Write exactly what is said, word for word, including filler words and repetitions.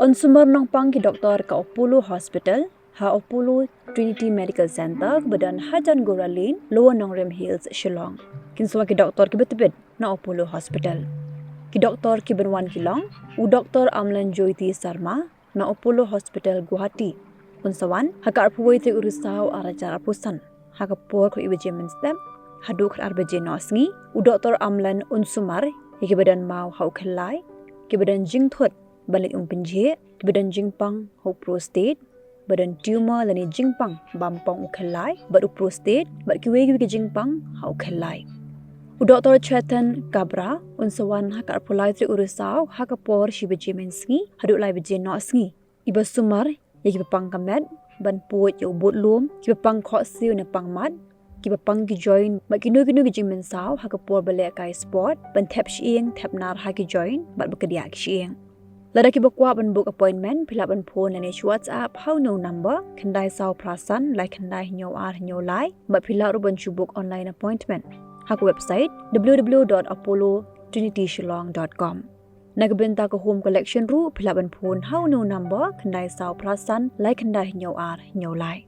Yn sumar nongpang ki doktor ka Apollo Hospital ha Apollo Trinity Medical Centre kaba don ha Jangora Lane, Lower Nongrim Hills, Shillong. Kin sumar ki doktor kiba tbit na Apollo Hospital. Ki doktor kiban wan ki long u Doktor Amlan Jyoti Sarma na Apollo Hospital, Guwahati. Un sa wan ha ka arphew wei tarik u Risaw ar hajar arphew san ha ka por khatwei baje mynstep haduh khatar baje noh sngi. U Doktor Amlan un sumar ïa kiba don maw ha u khyllai, kiba don jingthut ban leit umpynjhieh, kiba don jingpang ha u prostate, ba don tumor lane jingpang bam pong u khyllai bad u prostate bad kiwei kiwei ki jingpang ha u khyllai. U Doktor Chetan Kabra un sa wan ha ka arphew lai tarik u Risaw ha ka por shi baje mynsngi haduh lai baje noh sngi. Iba sumar ïa kiba pang ka met, ban pud ïa u budlum, kiba pang khohsiew ne pang mat, kiba pang ki joint bad kino kino ki jingmynsaw ha ka por ba leh kai sport, ban thep shyieng thep nar ha ki joint bad ba kdiah ki shyieng. Lada kiba kwah ban book appointment, phi lah ban phone lane shu WhatsApp ha u number khyndai saw phra san lai khyndai hynñiew ar hynñiew lai, bad phi lah ruh ban shu book online appointment ha ka website w w w dot apollo trinity shillong dot com. Na ka bynta ka home collection ruh phi lah ban phone ha u number khyndai saw phra san lai khyndai hynñiew ar hynñiew lai.